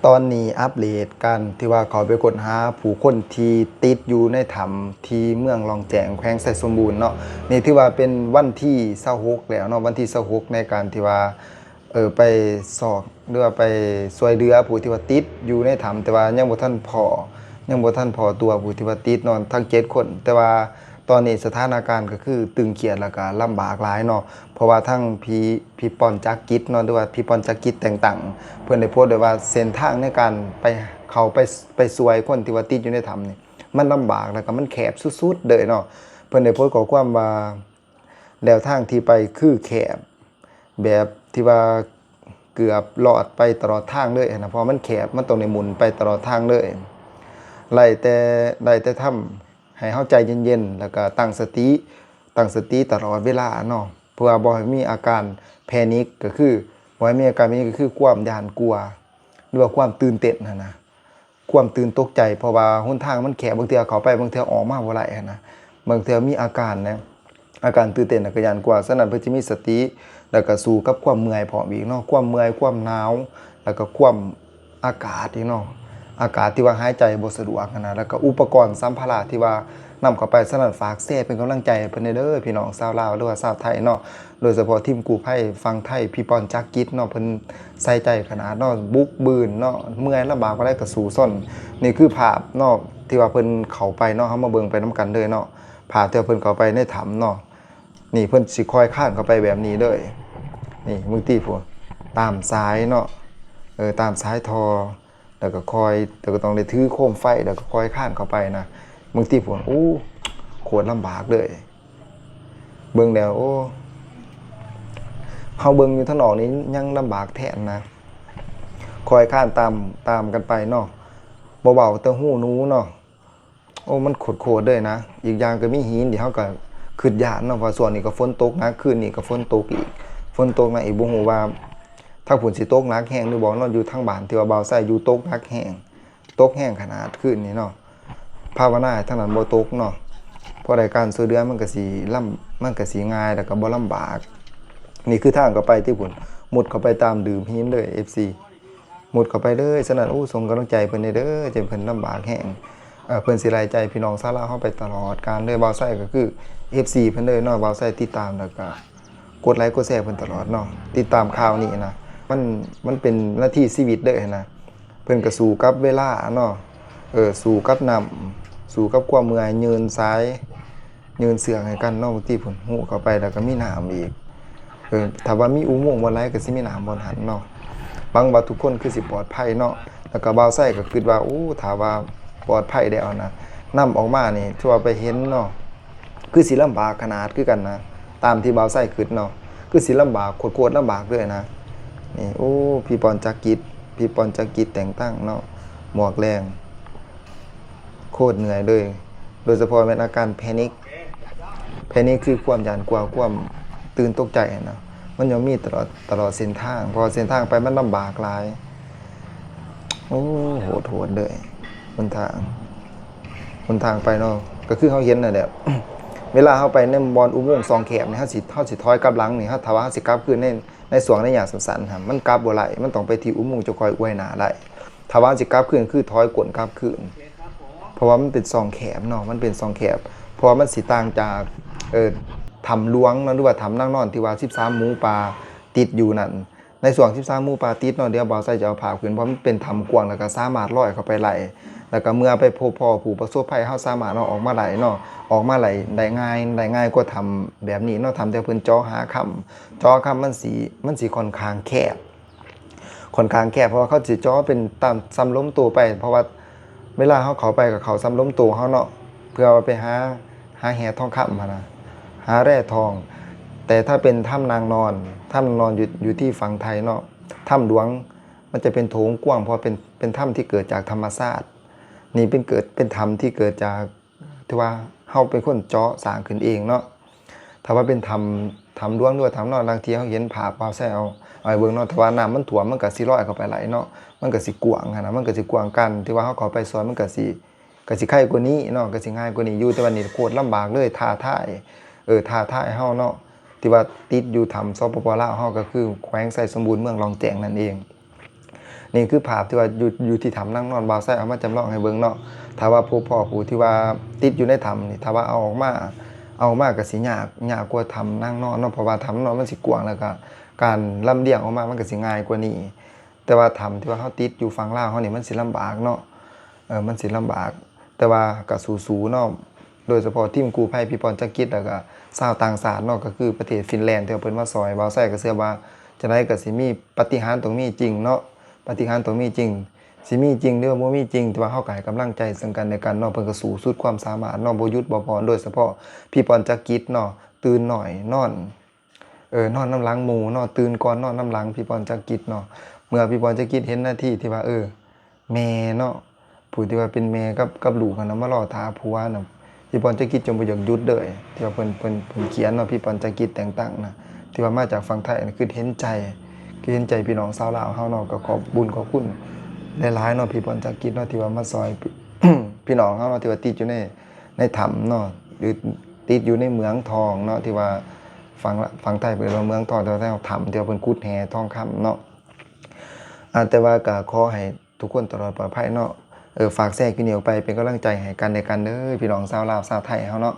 ຕອນນີ້ອັບເດດການທີ່ວ່າເຂົ້າໄປຄົ້ນຫາຜູ້ຄົນທີ່ຕິດຢູ່ໃນຖ້ຳທີ່ເມືອງລ່ອງແຈ້ງ ແຂວງໄຊສົມບູນເນາະ. ນີ້ຖືວ່າເປັນວັນທີຊາວຫົກແລ້ວເນາະ, ວັນທີຊາວຫົກໃນການທີ່ວ່າ ເອີ ໄປຊອກ ຫຼືວ່າໄປຊ່ວຍເຫຼືອຜູ້ທີ່ວ່າຕິດຢູ່ໃນຖ້ຳ ແຕ່ວ່າຍັງບໍ່ທັນພໍ້ ຍັງບໍ່ທັນພໍ້ຕົວຜູ້ທີ່ວ່າຕິດເນາະ ທັງເຈັດຄົນ. ແຕ່ວ່າຕອນນີ້ສະຖານະການກໍຄືຕຶງຄຽດ ແລ້ວກໍລຳບາກຫຼາຍເນາະ ເພາະວ່າທາງພີ່ ພີ່ປອນ ຈັກກິດເນາະ ຫຼືວ່າພີ່ປອນ ຈັກກິດ ແຕ່ງຕັ້ງ ເພິ່ນໄດ້ໂພສໄວ້ວ່າເສັ້ນທາງໃນການໄປ ເຂົ້າໄປ ໄປຊ່ວຍຄົນທີ່ວ່າຕິດຢູ່ໃນຖ້ຳນີ້ ມັນລຳບາກ ແລ້ວກໍມັນແຄບສຸດໆເລີຍເນາະ. ເພິ່ນໄດ້ໂພສຂໍ້ຄວາມວ່າ ແລ້ວທາງທີ່ໄປຄືແຄບ ແບບທີ່ວ່າເກືອບລອດໄປຕະຫຼອດທາງເລີຍຫັ້ນນະ ເພາະວ່າມັນແຄບ ມັນຕ້ອງໄດ້ໝຸນໄປຕະຫຼອດທາງເລີຍ. ໄດ້ແຕ່ ໄດ້ແຕ່ທຳໃຫ້ເຮົາໃຈເຢັນໆ ແລ້ວກໍຕັ້ງສະຕິ ຕັ້ງສະຕິຕະຫຼອດເວລາເນາະ ເພື່ອບໍ່ໃຫ້ມີອາການແພນິກ ກໍຄືບໍ່ໃຫ້ມີອາການແພນິກ ກໍຄືຄວາມຢ້ານກົວ ຫຼືວ່າຄວາມຕື່ນເຕັ້ນຫັ້ນນະ. ຄວາມຕື່ນຕົກໃຈ ເພາະວ່າຫົນທາງມັນແຄບ ບາງເທື່ອເຂົ້າໄປ ບາງເທື່ອອອກມາບໍ່ໄດ້ຫັ້ນນະ ບາງເທື່ອມີອາການນະ ອາການຕື່ນເຕັ້ນ ແລ້ວກໍຢ້ານກົວ. ສະນັ້ນເພິ່ນຈະມີສະຕິ ແລ້ວກໍສູ້ກັບຄວາມເມື່ອຍພ້ອມອີກເນາະ ຄວາມເມື່ອຍ ຄວາມໜາວ ແລ້ວກໍຄວາມອາກາດອີກເນາະ ອາກາດທີ່ວ່າຫາຍໃຈບໍ່ສະດວກຫັ້ນນະ ແລ້ວກໍອຸປະກອນສຳພາລະທີ່ວ່ານຳເຂົ້າໄປ. ສະນັ້ນຝາກແຊເປັນກຳລັງໃຈໃຫ້ເພິ່ນແດ່ເດີ ພີ່ນ້ອງຊາວລາວ ຫຼືວ່າຊາວໄທເນາະ ໂດຍສະເພາະທີມກູ້ໄພຝັ່ງໄທ ພີ່ປອນ ຈັກກິດເນາະ ເພິ່ນ ໃສ່ໃຈຂະໜາດເນາະ ບຸກບືນເນາະ ເມື່ອຍລຳບາກປານໃດກໍສູ້ຊົນ. ນີ້ຄືພາບເນາະ ທີ່ວ່າເພິ່ນເຂົ້າໄປເນາະ ເຮົາມາເບິ່ງໄປນຳກັນເລີຍເນາະ ພາບທີ່ວ່າເພິ່ນເຂົ້າໄປໃນຖ້ຳເນາະ. ນີ້ເພິ່ນຊິຄ່ອຍຄານເຂົ້າໄປແບບນີ້ເລີຍ ນີ້ເບິ່ງຕິພຸ້ນ ຕາມສາຍເນາະ ເອີ ຕາມສາຍທໍ່ ແລ້ວກໍຄ່ອຍ ແລ້ວກໍຕ້ອງໄດ້ຖືໂຄມໄຟ ແລ້ວກໍຄ່ອຍຄານເຂົ້າໄປນະ. ເບິ່ງຕິພຸ້ນ ໂອ້ ໂຄດລຳບາກເລີຍ. ເບິ່ງແລ້ວ ໂອ້ ເຮົາເບິ່ງຢູ່ທາງນອກນີ້ຍັງລຳບາກແທນນະ ຄ່ອຍຄານຕາມ ຕາມກັນໄປເນາະ ບໍ່ເວົ້າແຕ່ຮູໜູເນາະ. ໂອ້ ມັນໂຄດໆເລີຍນະ ອີກຢ່າງກໍມີຫີນທີ່ເຮົາກໍຄຶດຢ້ານເນາະ ເພາະວ່າຊ່ວງນີ້ກໍຝົນຕົກໜັກ ຄືນນີ້ກໍຝົນຕົກອີກ ຝົນຕົກໜັກອີກ ບໍ່ຮູ້ວ່າທາງພຸ້ນຊິຕົກໜັກແຮງຫຼືບໍ່ເນາະ. ຢູ່ທາງບ້ານທີ່ວ່າບ່າວໄຊຢູ່ຕົກໜັກແຮງ ຕົກແຮງຂະໜາດຄືນນີ້ເນາະ ພາວະນາໃຫ້ທາງນັ້ນບໍ່ຕົກເນາະ ເພາະໄດ້ການຊ່ວຍເຫຼືອມັນກໍຊິລຳ ມັນກໍຊິງ່າຍ ແລ້ວກໍບໍ່ລຳບາກ. ນີ້ຄືທາງເຂົ້າໄປທີ່ພຸ້ນ ມຸດເຂົ້າໄປຕາມດື່ມຫີນເລີຍ ເອັຟຊີ ມຸດເຂົ້າໄປເລີຍ. ສະນັ້ນ ໂອ້ ສົ່ງກຳລັງໃຈເພິ່ນແດ່ເດີ ເພິ່ນລຳບາກແຮງ ເອີ ເພິ່ນຊິໄລ່ໃຈພີ່ນ້ອງຊາວລາວເຮົາໄປຕະຫຼອດການເລີຍ. ບ່າວໄຊກໍຄື ເອັຟຊີ ເພິ່ນເລີຍເນາະ ບ່າວໄຊຕິດຕາມ ແລ້ວກໍ ກົດໄລກົດແຊເພິ່ນຕະຫຼອດເນາະ ຕິດຕາມຂ່າວນີ້ນະ ມັນ ມັນເປັນນາທີຊີວິດເລີຍຫັ້ນນະ. ເພິ່ນກໍສູ້ກັບເວລາເນາະ ເອີ ສູ້ກັບນ້ຳ ສູ້ກັບຄວາມເມື່ອຍ ຍື່ນສາຍ ຍື່ນເຊືອກໃຫ້ກັນເນາະ. ບາງທີພຸ້ນ ຮູເຂົ້າໄປແລ້ວກໍມີນ້ຳອີກ ເອີ ຖ້າວ່າມີອຸໂມງບ່ອນໃດກໍຊິມີນ້ຳບ່ອນຫັ້ນເນາະ. ຫວັງວ່າທຸກຄົນຄືຊິປອດໄພເນາະ ແລ້ວກໍບ່າວໄຊກໍຄິດວ່າ ໂອ້ ຖ້າວ່າປອດໄພແລ້ວນະ ນຳອອກມານີ້ ຖືວ່າໄປເຫັນເນາະ ຄືຊິລຳບາກຂະໜາດຄືກັນນະ ຕາມທີ່ບ່າວໄຊຄິດເນາະ ຄືຊິລຳບາກ ໂຄດໆລຳບາກເລີຍນະ. ນີ້ ໂອ້ ພີ່ປອນ ຈັກກິດ ພີ່ປອນ ຈັກກິດ ແຕ່ງຕັ້ງເນາະ ໝວກແດງ ໂຄດເມື່ອຍເລີຍ ໂດຍສະເພາະແມ່ນອາການແພນິກ ແພນິກຄືຄວາມຢ້ານກົວ ຄວາມຕື່ນຕົກໃຈຫັ້ນນະ ມັນຍ່ອມມີຕະຫຼອດ ຕະຫຼອດເສັ້ນທາງ ເພາະວ່າເສັ້ນທາງໄປມັນລຳບາກຫຼາຍ. ໂອ້ ໂຫດໆເລີຍຫົນທາງ ຫົນທາງໄປເນາະ ກໍຄືເຮົາເຫັນນັ້ນແຫຼະ ເວລາເຮົາໄປໃນບ່ອນອຸໂມງຊ່ອງແຄບນີ້ ເຮົາຊິ ເຮົາຊິຖອຍກັບຫຼັງນີ້ ເຮົາ ຖ້າວ່າເຮົາຊິກັບຄືນໃນ ໃນຊ່ວງໄລຍະສັ້ນໆຫັ້ນ ມັນກັບບໍ່ໄດ້ ມັນຕ້ອງໄປທີ່ອຸໂມງ ຈັ່ງຄ່ອຍອວຍໜ້າໄດ້. ຖ້າວ່າຊິກັບຄືນ ຄືຖອຍກົ້ນກັບຄືນ ເພາະວ່າມັນເປັນຊ່ອງແຄບເນາະ ມັນເປັນຊ່ອງແຄບ ເພາະວ່າມັນຊິຕ່າງຈາກ ເອີ ຖ້ຳຫຼວງເນາະ ຫຼືວ່າຖ້ຳນາງນອນທີ່ວ່າສິບສາມໝູປ່າຕິດຢູ່ນັ້ນ. ໃນຊ່ວງສິບສາມໝູປ່າຕິດເນາະ ດຽວບ່າວໄຊຈະເອົາພາບຂຶ້ນ ເພາະມັນເປັນຖ້ຳກວ້າງ ແລ້ວກໍສາມາດລອຍເຂົ້າໄປໄດ້ ແລ້ວກໍເມື່ອໄປພົບພໍ້ຜູ້ປະສົບໄພ ເຮົາສາມາດເອົາອອກມາໄດ້ເນາະ ອອກມາໄດ້ ໄດ້ງ່າຍ ໄດ້ງ່າຍກວ່າຖ້ຳແບບນີ້ເນາະ. ຖ້ຳທີ່ເພິ່ນເຈາະຫາຄຳ ເຈາະຄຳ ມັນຊິ ມັນຊິຂ້ອນຂ້າງແຄບ ຂ້ອນຂ້າງແຄບ ເພາະວ່າເຂົາຊິເຈາະເປັນຕາມສ່ຳລົມໂຕໄປ ເພາະວ່າເວລາເຮົາເຂົ້າໄປກໍເຂົ້າສ່ຳລົມໂຕເຮົາເນາະ ເພື່ອວ່າໄປຫາ ຫາແຮ່ທອງຄຳຫັ້ນນະ ຫາແຮ່ທອງ. ແຕ່ຖ້າເປັນຖ້ຳນາງນອນ ຖ້ຳນາງນອນຢູ່ ຢູ່ທີ່ຝັ່ງໄທເນາະ ຖ້ຳຫຼວງ ມັນຈະເປັນໂຖງກວ້າງ ເພາະເປັນ ເປັນຖ້ຳທີ່ເກີດຈາກທຳມະຊາດ ນີ້ເປັນເກີດ ເປັນຖ້ຳທີ່ເກີດຈາກ ຖືວ່າເຮົາເປັນຄົນເຈາະສ້າງຂຶ້ນເອງເນາະ. ຖ້າວ່າເປັນຖ້ຳ ຖ້ຳຫຼວງ ຫຼືວ່າຖ້ຳນອນ ດັ່ງທີ່ເຮົາເຫັນພາບບ່າວໄຊເອົາ ເອົາໃຫ້ເບິ່ງເນາະ ຖ້າວ່ານ້ຳມັນຖ້ວມ ມັນກໍຊິລອຍເຂົ້າໄປໄດ້ເນາະ ມັນກໍຊິກວ້າງຫັ້ນນະ ມັນກໍຊິກວ້າງ ການທີ່ວ່າເຮົາເຂົ້າໄປຊ່ອຍ ມັນກໍຊິ ກໍຊິໄຄກວ່ານີ້ເນາະ ກໍຊິງ່າຍກວ່ານີ້ຢູ່. ແຕ່ວ່ານີ້ໂຄດລຳບາກເລີຍ ທ້າທາຍ ເອີ ທ້າທາຍເຮົາເນາະ ທີ່ວ່າຕິດຢູ່ຖ້ຳ ສປປ ລາວເຮົາ ກໍຄືແຂວງໄຊສົມບູນ ເມືອງລ່ອງແຈ້ງນັ້ນເອງ. ນີ້ຄືພາບທີ່ວ່າຢູ່ ຢູ່ທີ່ຖ້ຳນາງນອນ ບ່າວໄຊເອົາມາຈຳລອງໃຫ້ເບິ່ງເນາະ. ຖ້າວ່າພົບພໍ້ຜູ້ທີ່ວ່າຕິດຢູ່ໃນຖ້ຳນີ້ ຖ້າວ່າເອົາອອກມາ ເອົາອອກມາກໍຊິຍາກ ຍາກກວ່າຖ້ຳນາງນອນເນາະ ເພາະວ່າຖ້ຳນອນມັນຊິກວ້າງ ແລ້ວກໍການລຳລຽງອອກມາມັນກໍຊິງ່າຍກວ່ານີ້. ແຕ່ວ່າຖ້ຳທີ່ວ່າເຮົາຕິດຢູ່ຝັ່ງລາວເຮົານີ້ ມັນຊິລຳບາກເນາະ ເອີ ມັນຊິລຳບາກ ແຕ່ວ່າກໍສູ້ໆເນາະ. ໂດຍສະເພາະທີມກູ້ໄພ ພີ່ພອນ ຈັກກິດ ແລ້ວກໍຊາວຕ່າງຊາດເນາະ ກໍຄືປະເທດຟິນແລນ ທີ່ວ່າເພິ່ນມາຊ່ອຍ. ບ່າວໄຊກໍເຊື່ອວ່າຈັ່ງໃດກໍຊິມີ ປາຕິຫານຕ້ອງມີຈິງເນາະ ປາຕິຫານຕ້ອງມີຈິງ ຊິມີຈິງ ຫຼືວ່າບໍ່ມີຈິງ ແຕ່ວ່າເຮົາກໍໃຫ້ກຳລັງໃຈເຊິ່ງກັນແລະກັນເນາະ. ເພິ່ນກໍສູ້ສຸດຄວາມສາມາດເນາະ ບໍ່ຢຸດບໍ່ຜ່ອນ. ໂດຍສະເພາະພີ່ພອນ ຈັກກິດເນາະ ຕື່ນໜ້ອຍນອນ ເອີ ນອນນຳຫຼັງໝູ່ເນາະ ຕື່ນກ່ອນນອນນຳຫຼັງ ພີ່ພອນ ຈັກກິດເນາະ. ເມື່ອພີ່ພອນ ຈັກກິດເຫັນນາທີທີ່ວ່າ ເອີ ແມ່ເນາະ ຜູ້ທີ່ວ່າເປັນແມ່ກັບ ກັບລູກຫັ້ນນະ ມາລໍຖ້າຜົວນະ ພີ່ພອນ ຈັກກິດ ຈົນບໍ່ຢາກຢຸດເລີຍ. ທີ່ວ່າເພິ່ນ ເພິ່ນ ເພິ່ນຂຽນເນາະ ພີ່ພອນ ຈັກກິດ ແຕ່ງຕັ້ງນະ ທີ່ວ່າມາຈາກຝັ່ງໄທນະ ຄືເຫັນໃຈ ຄືເຫັນໃຈພີ່ນ້ອງຊາວລາວເຮົາເນາະ. ກໍຂອບບຸນຂອບຄຸນຫຼາຍໆເນາະ ພີ່ພອນ ຈັກກິດເນາະ ທີ່ວ່າມາຊ່ອຍ ພີ່ນ້ອງເຮົາເນາະ ທີ່ວ່າຕິດຢູ່ໃນ ໃນຖ້ຳເນາະ ຫຼືຕິດຢູ່ໃນເມືອງທອງເນາະ ທີ່ວ່າຝັ່ງລະ ຝັ່ງໄທເອີ້ນວ່າເມືອງທອງ ແຕ່ວ່າໃນຖ້ຳທີ່ວ່າເພິ່ນຂຸດແຮ່ທອງຄຳເນາະ. ອາ ແຕ່ວ່າກໍຂໍໃຫ້ທຸກຄົນຕະຫຼອດປອດໄພເນາະ. ເອີ ຝາກແຊຄລິບນີ້ອອກໄປເປັນກຳລັງໃຈໃຫ້ກັນແລະກັນເດີ ພີ່ນ້ອງຊາວລາວຊາວໄທເຮົາເນາະ.